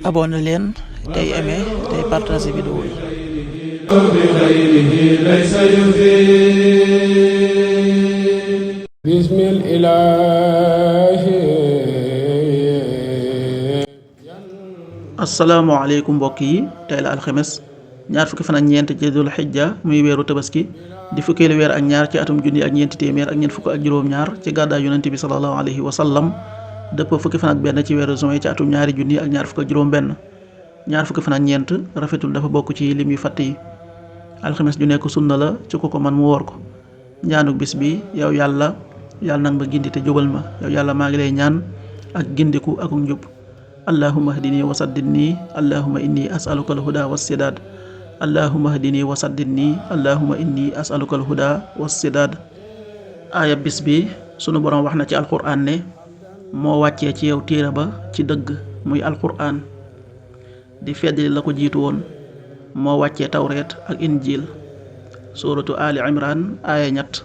abonné leen tey aimé tey partagé vidéo yi. asalaamaaleykum mbokk yi, tey la alxames ñaar fukki fan ak ñeent ci dul xijja muy weeru tabaski di fukkeelu weer ak ñaar ci atum junni ak ñeenti téeméer ak ñeent fukk ak juróom-ñaar ci gàddaay yonent bi sallallahu alayhi wa sallam dëpp fukki fan ak benn ci weeru juin ci atum ñaari junni ak ñaar fukk ak juróom-benn. ñaar fukki fan ak ñeent rafetul dafa bokk ci lim yu fàtt yi. alxames ju nekk sunna la ci ku ko man mu woor ko. ñaanuk bis bi: yow yàlla nag ma gindi te jubal ma. yow yàlla maa ngi lay ñaan ak gindiku ak njub. allahumma hdini wa saddidni allahumma inni as'aluka alhuda wassidad. allahumma hdini wa saddidni allahumma inni as'aluka alhuda wassidad. aaya bis bi sunu boroom wax na ci alquraan ne moo wàccee ci yow téere ba ci dëgg muy alquraan di feddali la ko jiitu woon. moo wàccee tawreet ak injil. suratu ali imran aaya 3.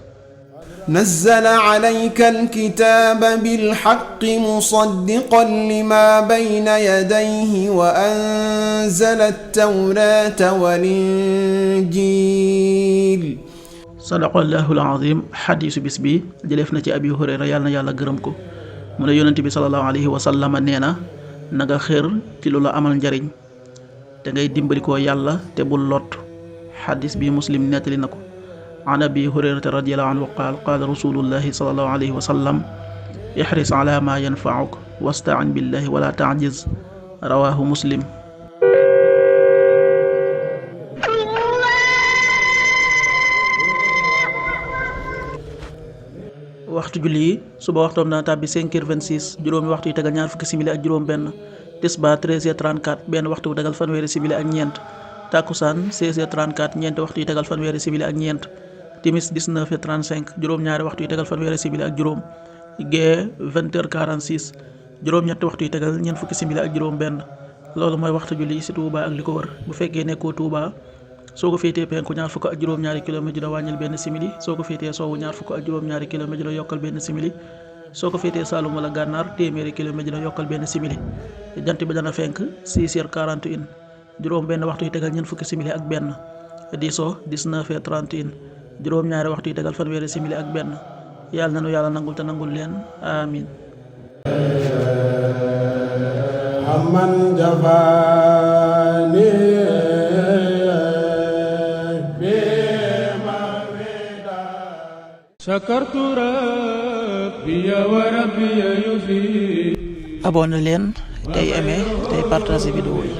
nazzala alayka alkitaaba bilhaqqi musaddiqan lima bayna yadayhi wa anzala attawraata walinjiil. sadaqallaahu al-aziim. xadiisu bis bi jëleef na ci abi hurayra yàlla na yàlla gërëm ko mu ne yonent bi salallaahu alayhi wa sallam nee na nga xër ci lu la amal njariñ te ngay dimbalikoo yàlla te bul lot. xadiis bi muslim nettali na ko. an abi hurayrata radiyallahu anhu qaal qaala rasulullahi sallallahu alayhi wa sallam ihris ala ma yanfauk wastain billahi wala tajiz. rawahu muslim. waxtu julli yi: suba waxtoom dana tàbbi 5h26, juróomi waxtu yi tegal ñaar fukki simili ak juróom benn. tisbaar 13h34, benn waxtu bu tegal fanweeri simili ak ñeent. takkusaan 16h34, ñeenti waxtu yi tegal fanweeri simili ak ñeent. timis 19h35, juróom-ñaari waxtu yi tegal fanweeri simili ak juróom. gee 20h46, juróom-ñetti waxtu yi tegal ñeent fukki simili ak juróom benn. loolu mooy waxtu julli ci Touba ak li ko wër. bu fekkee nekkoo Touba soo ko féetee penku ñaar fukk ak juróom-ñaari kilomètre dina wàññil benn simili. soo ko féetee sowwu ñaar fukk ak juróom-ñaari kilomètre dina yokkal benn simili. soo ko féetee Saalum wala Gànnaar téeméeri kilomètre dina yokkal benn simili. jant bi dana fenk 6h41, juróom benn waxtu yi tegal ñeent fukki simili ak benn. di so 19h31, juróom-ñaari waxtu yi tegal fanweeri simili ak benn. yàlla na nu yàlla nangul te nangul leen amin. amman jafaani shakartu rabbiya wa rabbiya yufi. abonné leen tey aimé tey partagé vidéo yi.